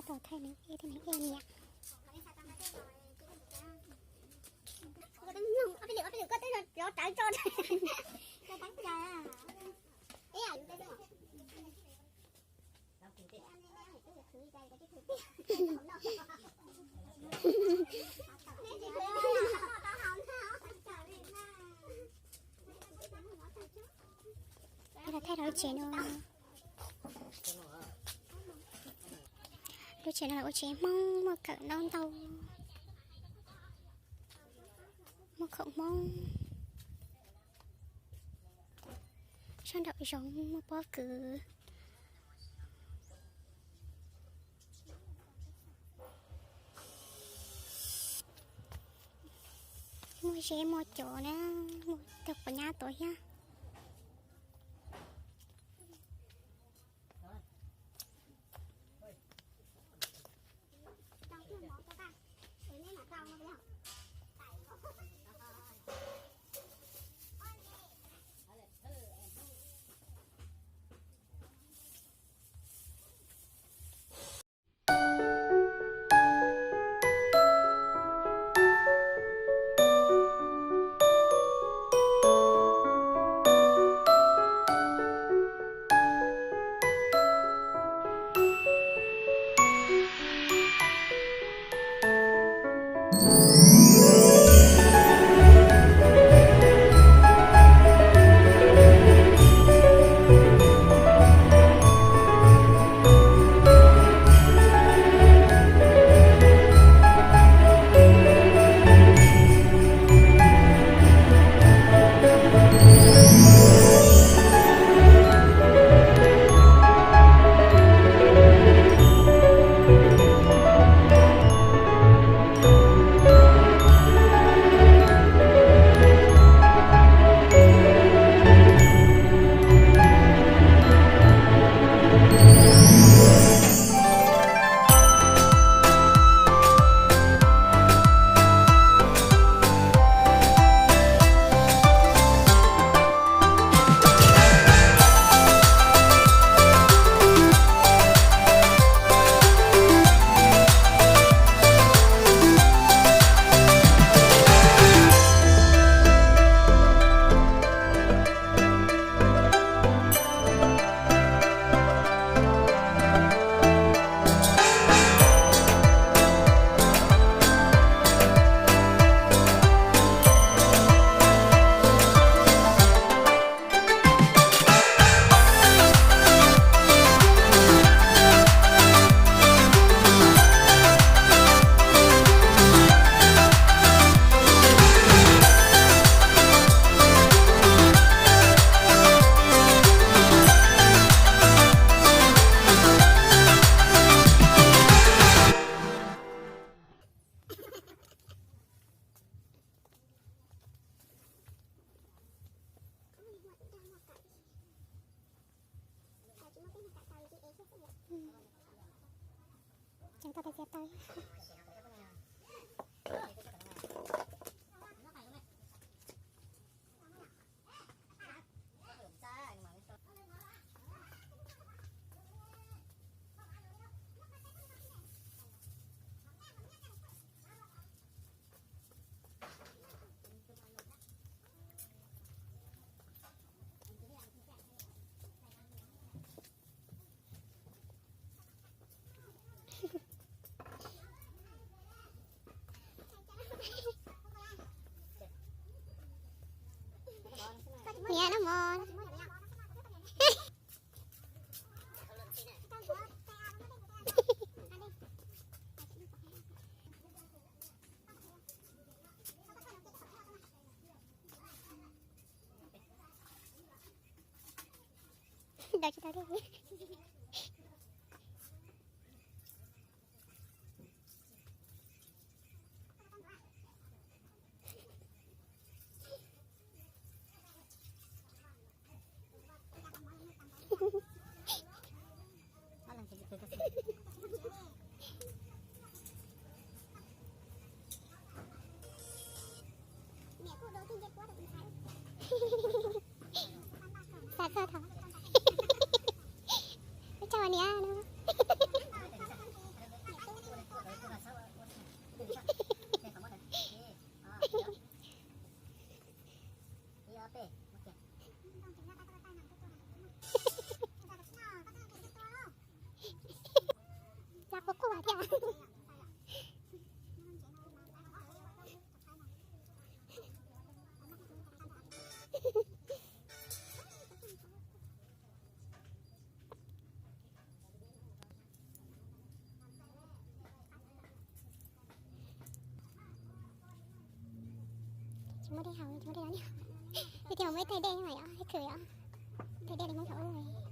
Tau thaij nws ej, thaij nws ej niam. Thaij lub tsev no, lub tsev no ua tsev Hmoob, muaj kawm ntaub ntau, muaj khoom Hmoob. Sab nraum zoov muaj pob kws, muaj zeb muaj cov na, muaj tag quav nyab tuaj thiab. Tseem tau tais txiav taws. Niam no mog. Daws tsis tau dej. Xa txog thaum, ib tsoom niam no. Muaj dej haus, muaj dej haus. Ib tug muaj ib tug dej mas yom, ib khwm yom. Ib tug dej li Hmoob thaum ub.